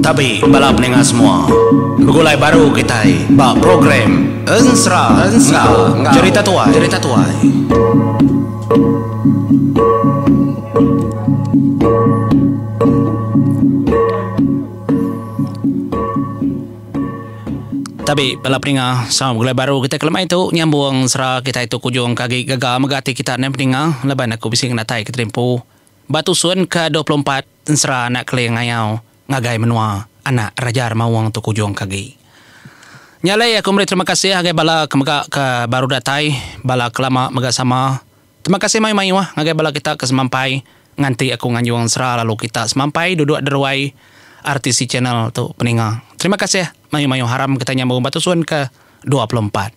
Tabi bala peninga semua. Begulai baru kitai ba program Ensera enggau Jerita Tuai. Jerita Tuai. Tabi bala peninga sama begulai baru kitai kelemai tu nyambung ensera kitai tu kujung ke agi gaga mega ati kita neh peninga laban aku bisi ngenatai ke terimpu ba tusun ke 24 ensera anak Keling Ngayau ngagai menua anak Raja Remaung tu kujung ke agi. Nya alai aku meri terima kasih ngagai bala ke mega ke baru datai bala ke lama mega sama. Terima kasih mayuh-mayuh ngagai bala kita ke semampai nganti aku nganjung ensera lalu kita semampai duduk deruai RTC channel tu peninga. Terima kasih mayuh-mayuh haram kita nyambung ba tusun ke 24.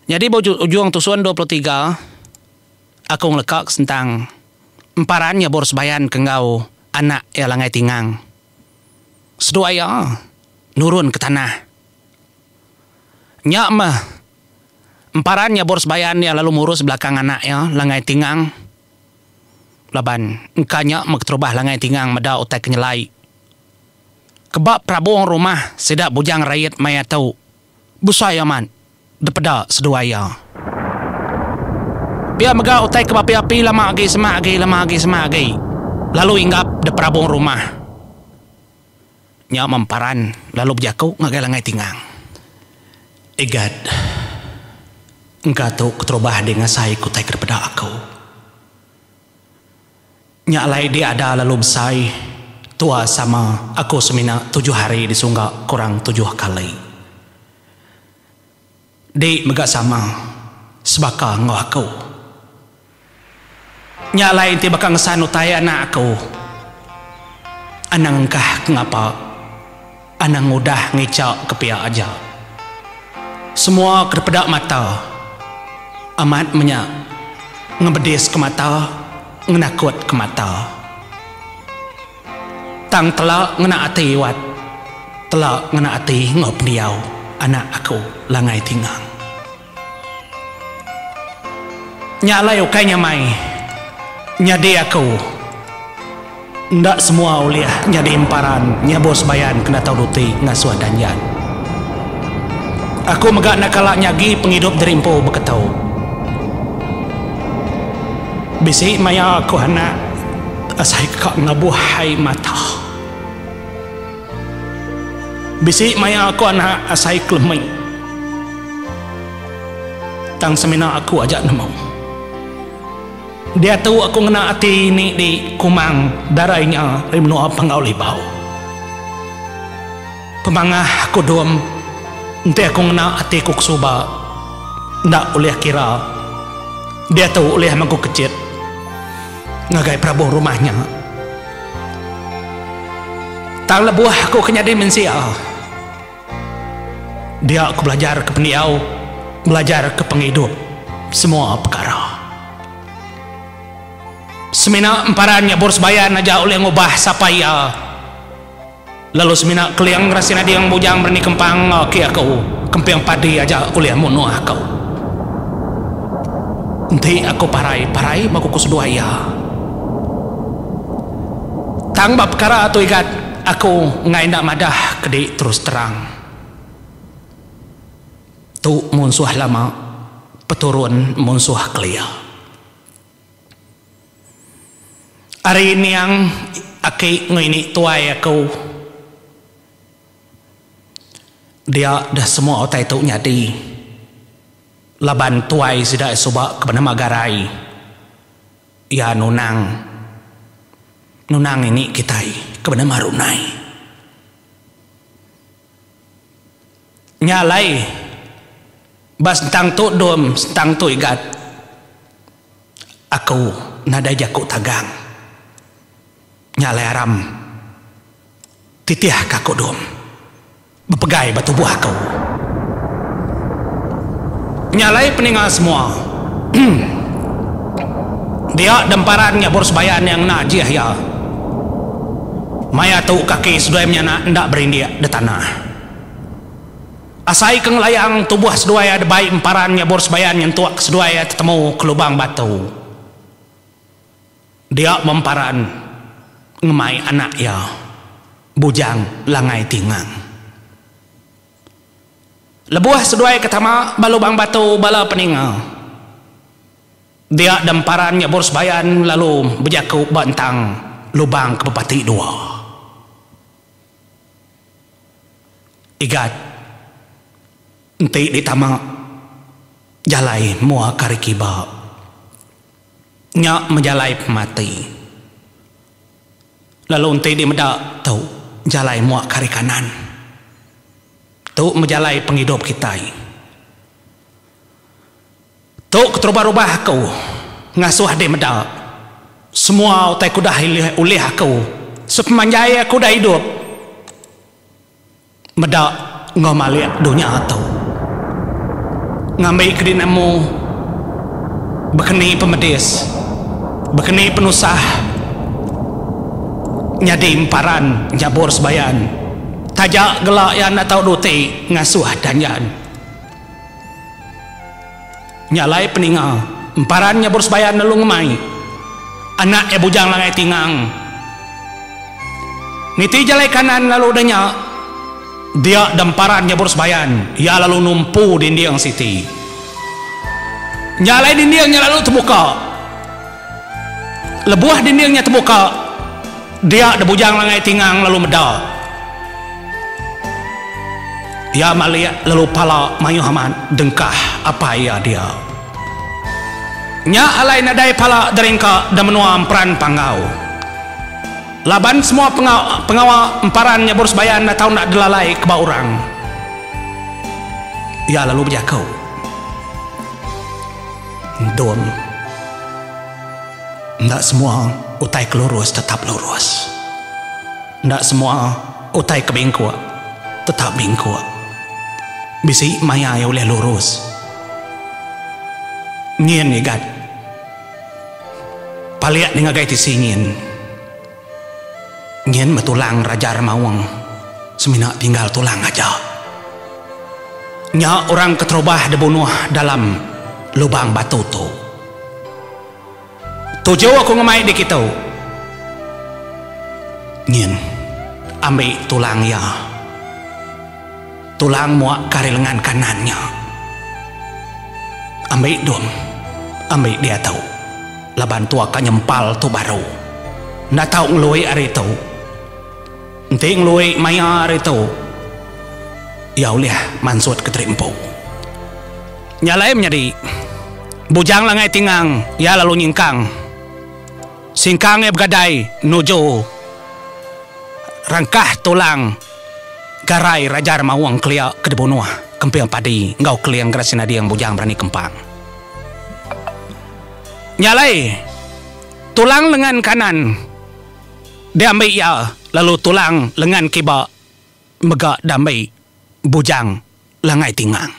Nyadi ba ujung tusun 23 aku ngeleka ke sentang emparan nyabur sebayan ke enggau anak iya Langai Tingang. Seduai iya nurun ke tanah. Nya meh Emparan nyabur sebayan iya lalu murus belakang anak iya Langai Tingang laban engka nya meh keterubah Langai Tingang meda utai ke nyelai. Keba perabung rumah sida Bujang Rait maya tu besai amat dipeda seduai iya. Pia mega utai ke beapi-api lama agi semak agi lama agi semak agi lalu inggap diperabung rumah. Nya memparan lalu bejaku ngagai Langai Tingang. Igat, engka tu keterubah dih ngasai ke utai ke dipeda aku. Nya alai dih ada lalu besai, tua sama aku semina tujuh hari disungga kurang tujuh kali. Dih mega sama, sebaka enggau aku. Nya alai enti baka ngesan utai anak aku, anang engkah ke ngapa, anang ngudah ngicha ke pia aja. Semua ke dipeda mata, amat menya ngemedis ke mata, ngenakut ke mata. Tang tela ngena ati wat, tela ngena ati enggau pendiau anak aku Langai Tingang. Nya alai ukai nyamai nyadi aku enda semua ulih nyadi emparan nyabur sebayan kena tau duti ngasuh danjan. Aku mega enda kala nyagi pengidup diri empu beketu. Bisi maya aku anak asai ka ngabuh ai mata. Bisi maya aku anak asai kelemi. Tang semina aku aja nemu. Diatu aku ngena ati ini di Kumang Darai nya ari menua Panggau Libau. Pemangah aku dum enti aku ngena ati ku kesuba enda ulih kira. Diatu ulih mengku kechit ngagai perabung rumah nya. Tang lebuh aku ke nyadi mensia, dia aku belajar ke pendiau, belajar ke pengidup semua pekara. Semina emparan nyabur sebayan aja ulih ngubah sapa iya. Lalu semina Keling Rasi Nading Bujang Berani Kempang enggau aki aku Kemping Padi aja ulih munuh aku. Enti aku parai, parai meh ku seduai iya. Tang ba pekara tu igat aku enggai enda madah ke di terus terang. Tu munsuh lama peturun munsuh kelia. Ari niang aki enggau ini tuai aku dia deh semua utai tu nyadi laban tuai sida suba ke benama Garai iya nunang nunang ini kitai ke benama Runai. Nya alai ba sentang tu dom sentang tu igat aku nadai jaku tagang. Nya alai aram titih ka aku dom bepegai ba tubuh aku. Nya alai peninga semua dia demparan nya bor sebayan iya ngena ajih iya. Maya tu kaki seduai menyanak enda berindik de tanah. Asai ke ngelayang tubuh seduai iya debai emparan nyabur sebayan nyentuk ke seduai iya tetemu ke lubang batu. Dia Memparan ngemai anak iya Bujang Langai Tingang. Lebuh seduai ke tama ba lubang batu bala peninga. Dia Demparan nyebur sebayan lalu bejaku ba entang lubang ke bepati dua. Igat enti ditama jalai mua ke ari kiba. Nya mejalai pemati. Lalu enti dimeda tu jalai muak ke ari kanan. Tu mejalai pengidup kitai. Tu keterubah-rubah aku ngasuh deh meda semua utai ke udah ulih aku sepemanjai aku udah idup. Meda enggau malik dunya tu. Ngambi ke dinemu bekeni pemedis, bekeni penusah nyadi emparan nyabur sebayan taja gela iya enda tau duti ngasuh danjan. Nya alai peninga emparan nyabur sebayan lalu ngemai anak iya Bujang Langai Tingang. Niti jalai kanan lalu udah nya dia demparan nyabur sebayan iya lalu numpu dinding siti. Nya alai dinding nya lalu tebuka. Lebuh dinding nya tebuka dia Debujang Langai Tingang lalu meda. Iya malik lalu pala mayuh amat dengkah apai iya dia. Nya alai nadai pala deringka da menua Emperan Panggau. Laban semua pengawa emparan nya baru sebayan enda tau enda delalai ke ba orang. Iya lalu bejaku. Endung. Enda semua utai ke lurus tetap lurus. Enda semua utai ke bingkuk tetap bingkuk. Bisi maya iya ulih lurus. Nyin igat. Palik nih ngagai tisi nyin. Nyin meh tulang Raja Remaung semina tinggal tulang aja. Nya orang keterubah dibunuh dalam lubang batu tu. Tuju aku ngemai dikitu. Nyin ambi tulang iya. Tulang muak ke ari lengan kanan nya. Ambi dum, ambi diatu. Laban tua ka nyempal tu baru. Enda tau ngelui ari tu. Enti ngelui maya ari tu, iya ulih mansut ke diri empu. Nya alai menyadi, Bujang Langai Tingang iya lalu nyingkang. Singkang iya begadai nuju rangkah tulang garai Raja Remaung kelia ke dibunuh Kemping Padi enggau Keling Gerasi Nading Bujang Berani Kempang. Nya alai, tulang lengan kanan diambi iya lalu tulang lengan kiba mega diambi Bujang Langai Tingang.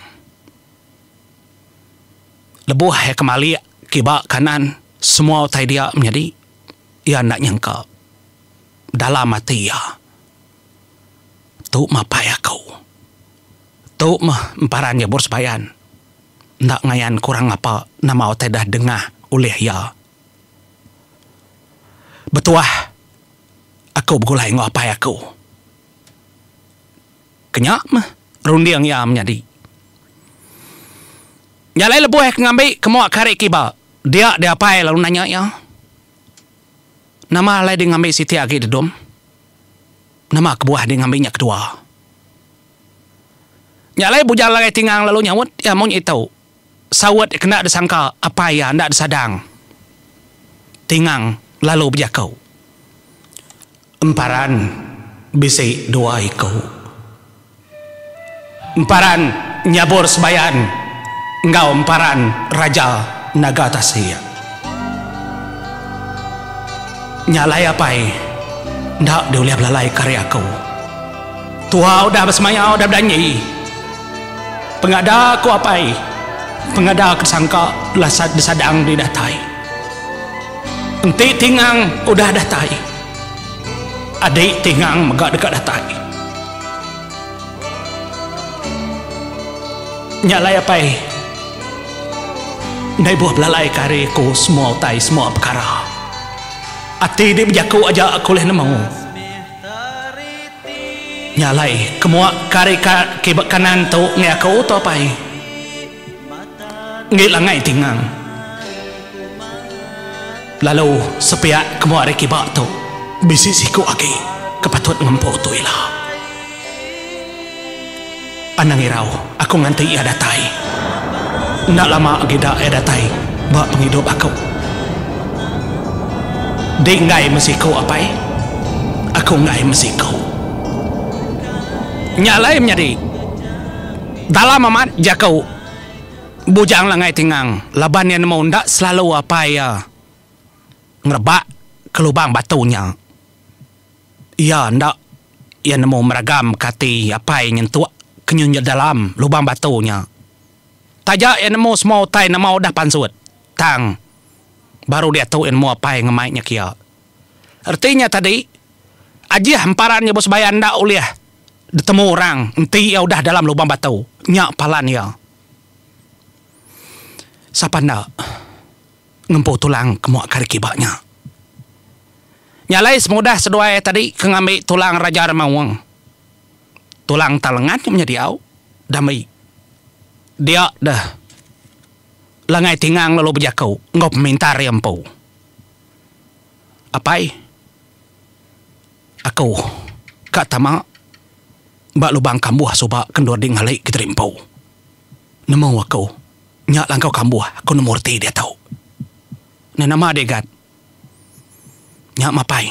Lebuh iya ke malik kiba kanan semua utai dia menyadi iya enda nyangka dalam ati iya. Tu mapai aku. Tu meh emparan iya bersebayan enda ngayan kurang ngapa nama utai dah dengah ulih iya. Betuah aku begulai enggau apai aku. Kenya meh runding iya menyadi. Nya alai lebuh iya ke ngambi ke mua ke hari kiba, dia deh apai lalu nanya iya. Nama alai deh ngambi siti agi dedum? Nama kebuah deh ngambi nya kedua? Nya alai Bujang Langai Tingang lalu nyaut iya munyi tu. Saut iya kena disangka apai iya enda disadang. Tingang lalu bejaku. Emparan bisi dua iku. Emparan Nyabur Sebayan enggau Emparan Raja Naga Tasik. Nya alai apai enda diulih belalai ke ari aku. Tua udah besemaya udah bedanji. Pengada ku apai, pengada ke disangka disadang di datai. Enti Tingang udah datai, adi Tingang mega deka datai. Nya alai apai, enda ibuh belalai ke ari aku semua utai semua pekara. Ati di bejaku aja aku ulih nemu. Nya alai ke mua ke ari ka kiba kanan tu enggi aku tu apai. Enggi langai tingang. Lalu sepiak ke mua ari kiba tu bisi siku agi ke patut ngempu tu ila. Anang irau, aku nganti iya datai. Enda lama agi da iya datai ba pengidup aku. Di enggai mesiku apai, aku enggai mesiku. Nya alai menyadi, dalam amat jaku Bujang Langai Tingang laban iya nemu enda selalu apai iya ngerebak ke lubang batu nya. Iya enda iya nemu meragam ke ati apai nyentuk ke nyun dalam lubang batu nya. Taja iya nemu semua utai nama udah pansut, tang baru diatu iya nemu apai ngemai nya kia. Reti nya tadi, ajih emparan nya besebayan enda ulih ditemu orang enti iya udah dalam lubang batu nya palan iya. Sapa enda ngempu tulang ke mua kari kiba nya. Nya alai semudah seduai tadi ke ngambi tulang Raja Remaung. Tulang tang lengan nya menyadi au dambi. Dia deh Langai Tingang lalu bejaku enggau pemintar iya empu. Apai, aku ka tama ba lubang kambuh suba ke endur di ngali kediri empu. Nemu aku nya langkau kambuh aku nemu reti diatu. Nah nama deh gat. Nya mapai.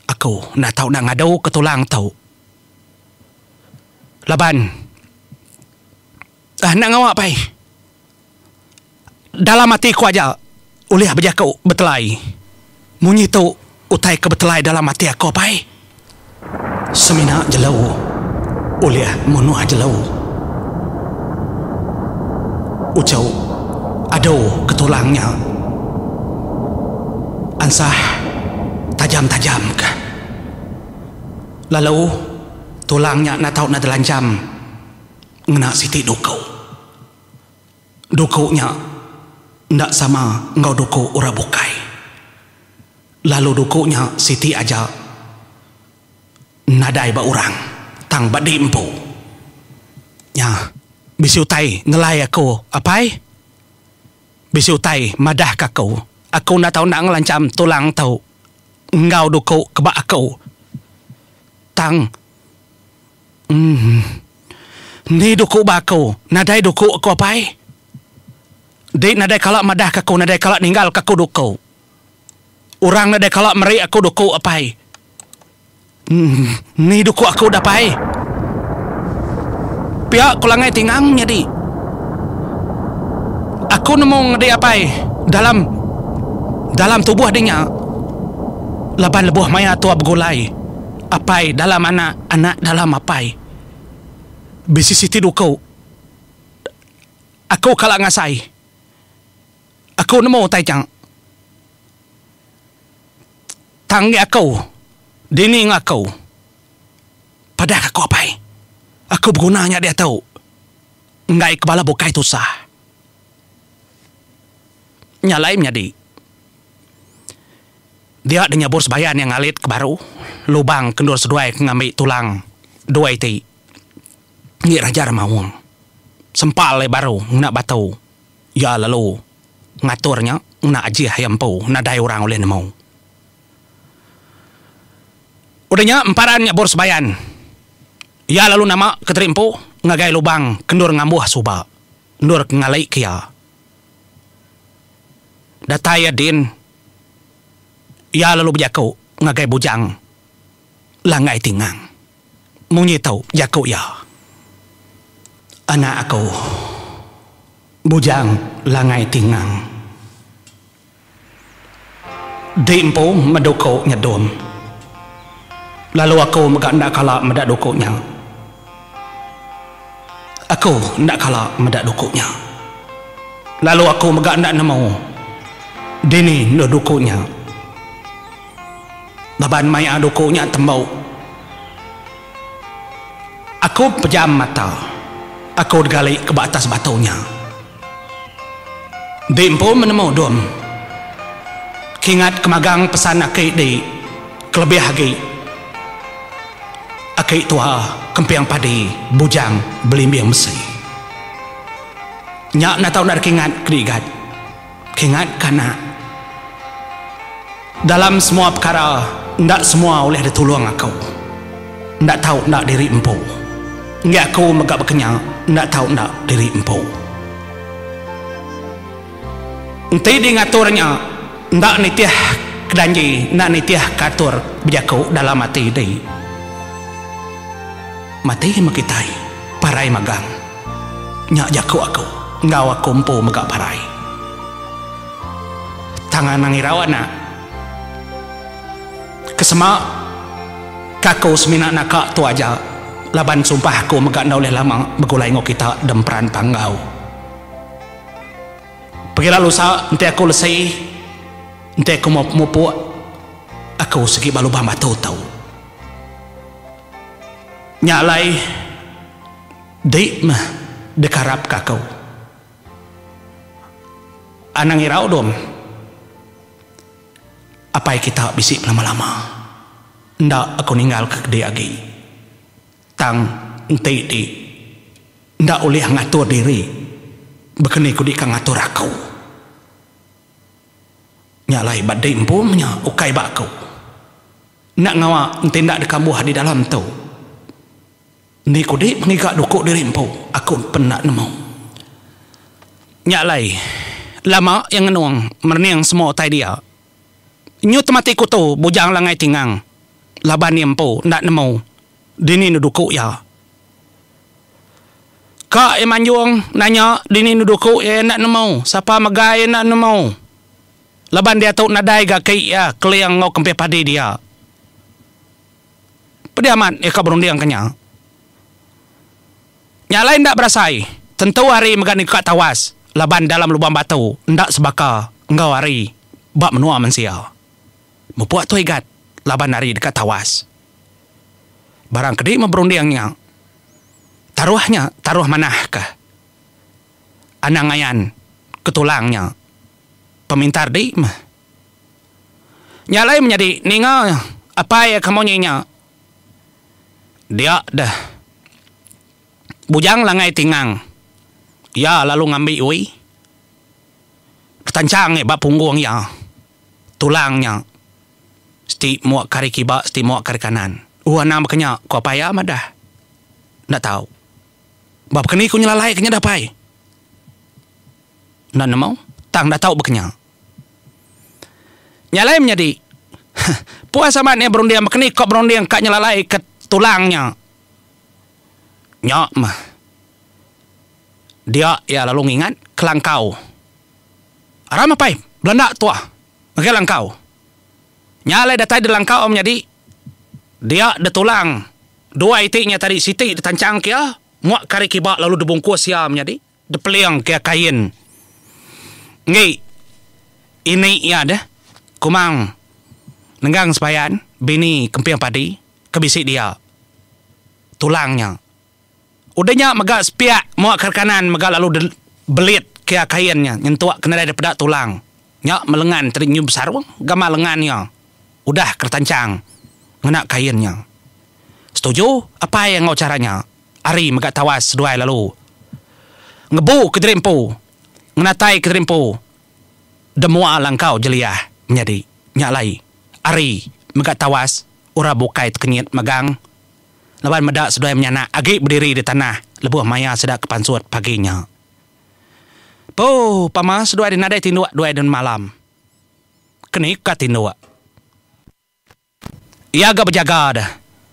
Aku enda tau enda ngadu ke tulang tu. Laban enda ngawa pai. Dalam ati ku aja ulih bejaku betelai. Munyi tu utai ke betelai dalam ati aku apai. Semina jelu ulih munuh jelu. Uchu adu ke tulang nya. Ansah tajam-tajam ke. Lalu tulang nya enda tau enda telanjam ngena siti duku. Duku nya enda sama enggau duku orang bukai. Lalu duku nya siti aja nadai ba orang tang ba di empu. Nya bisi utai ngelai aku apai. Bisi utai madah ka aku. Aku enda tau enda ngelancham tulang tu enggau duku ke ba aku. Tang uhh ni duku ba aku nadai duku aku apai. Di nadai kala madah ka aku nadai kala ninggal ka aku duku. Orang nadai kala meri aku duku apai. Ni duku aku dah pai. Pia ku Langai Tingang nyadi. Aku nemu ngedi apai dalam dalam tubuh dinya laban lebuh maya tua begulai apai dalam anak, anak dalam apai. Bisi siti duku aku kala ngasai. Aku nemu utai nya. Tang ngi aku, dini enggau aku. Padah ke aku apai. Aku beguna nya diatu. Enggai ke bala bukai tusah. Nya alai menyadi. Dia deh nyabur sebayan iya ngalit ke baru lubang ke endur seduai ke ngambi tulang dua iti ngi Raja Remaung. Sempal iya baru ngena batu. Iya lalu ngatur nya ngena ajih iya empu nadai orang ulih nemu. Udah nya emparan nya bor sebayan. Iya lalu nama ke teri empu ngagai lubang ke endur ngambuh suba endur ke ngali ke iya. Datai iya din iya lalu bejaku ngagai Bujang Langgai Tingang. Munyi tu jaku iya. Anak aku, Bujang Langai Tingang. Di empu meduku nyedum. Lalu aku mega enda kala meda duku nya. Aku enda kala meda duku nya. Lalu aku mega enda nemu dini endur duku nya. Laban maya duku nya tembu. Aku pejam mata. Aku digali ke ba atas batu nya. Di empu menemu dum. Kingat ke magang pesan aki di kelebih agi aki tua Kemping Padi Bujang Belimbing Besi. Nya enda tau enda dikingat ke diigat. Kingat ke anak. Dalam semua pekara enda semua ulih ditulung aku. Enda tau enda diri empu. Enggi aku mega bekenya enda tau enda diri empu. Enti di ngatur nya enda nitih ke danji enda nitih ke atur bejaku dalam ati di. Mati meh kitai parai magang. Nya jaku aku enggau aku empu mega parai. Tang anang irau anak. Kesema ke aku semina naka tu aja laban sumpah aku mega enda ulih lama begulai enggau kita demperan panggau. Pegila lusa enti aku lesi, enti aku mupuk, aku sigi ba lubang batu tu. Nya alai di meh dikarapka aku. Anang irau dom, apai kita bisi belama-lama. Enda aku ninggalka ke di agi. Tang enti di. Enda ulih ngatur diri baka ni ku deka ngatur aku. Nya alai ba dei empu menya ukai ba aku. Enda ngawa enti enda dikambuh di dalam tu. Endi ku di pengiga duku diri empu aku pen enda nemu. Nya alai lama iya ngenung merening semua utai dia. Nyu temati kutu Bujang Langai Tingang laban iya empu enda nemu dini neduku iya. Ka iya manjung nanya dini neduku iya enda nemu, sapa megai iya enda nemu. Laban diatu nadai ga ki iya keling enggau kempih padi dia. Pedih amat iya ka berunding ke nya. Nya alai enda berasai, tentu hari mega ningka tawas laban dalam lubang batu enda sebaka enggau hari ba menua mensia. Mupuk tu igat laban hari deka tawas. Barang kedi meh berunding nya. Taruh nya taruh manah kah. Anang ngayan ke tulang nya. Pemintar di meh. Nya alai menyadi ninga apai ke munyi nya. Dia deh. Bujang Langai Tingang iya lalu ngambi ui. Betanchang ba punggung iya tulang nya. Siti muak ke ari kiba, siti muak ke ari kanan. Uh anang baka nya, ku apai iya madah. Enda tau. Ba baka ni ku nyelalai ke nya dah apai. Enda nemu, tang enda tau baka nya. Nya alai menyadi, puas amat iya berunding baka ni ko berunding ka nyelalai ke tulang nya. Nya meh. Dia iya lalu ngingat kelangkau. Aram apai, belanda tuah ngagai langkau. Nya alai datai di langkau menyadi dia ditulang dua iti nya tadi siti ditanchang kia muak ke ari kiba lalu dibungkus iya menyadi dipeling kia kain enggi ini iya deh kumang nenggang sebayan bini kemping padi ke bisi dia tulang nya. Udah nya mega sepiak muak ke kanan mega lalu belit kia kain nya nyentuk ke nadai dipeda tulang. Nya melengan tadi nyu besarung gamal lengan iya udah ke tanchang ngena kain nya. Setuju apai enggau chara nya ari mega tawas seduai lalu ngebu kediri empu ngenatai kediri empu demua langkau jeliah menyadi. Nya alai ari mega tawas orang bukai tekenyit magang. Laban meda seduai menyanak agi bediri di tanah lebuh maya sida ke pansut pagi nya. Puh, pama seduai di nadai tinduk duai den malam. Keni ka tinduk. Iya ga bejaga deh,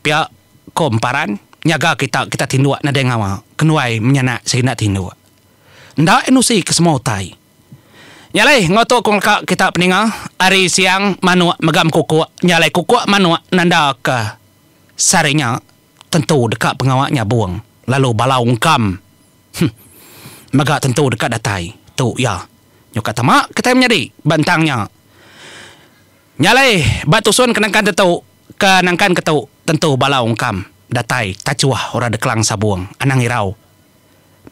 pia ko Emparan, nyaga kita kita tinduk nadai ngawa, kenduai menyanak sigi enda tinduk. Enda enusi ke semua utai. Nya alai enggau tu ku ngeleka kita peninga, ari siang manuk mega mekukuk, nya alai kukuk manuk nanda ke. Sehari nya, tentu deka pengawa nyabung lalu bala ungkam huh mega tentu deka datai. Tu iya. Nyuka tama kitai menyadi ba entang nya. Nya alai ba tusun ke nangkan tetu ke nangkan ke tu tentu bala ungkam datai tachuh orang dikelang sabung anang irau.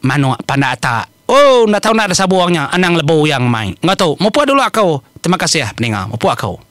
Manuk pandak atak. Oh enda tau enda da sabung nya anang lebu iya ngemai. Enggau tu mupuk dulu aku. Terima kasih peninga. Mupuk aku.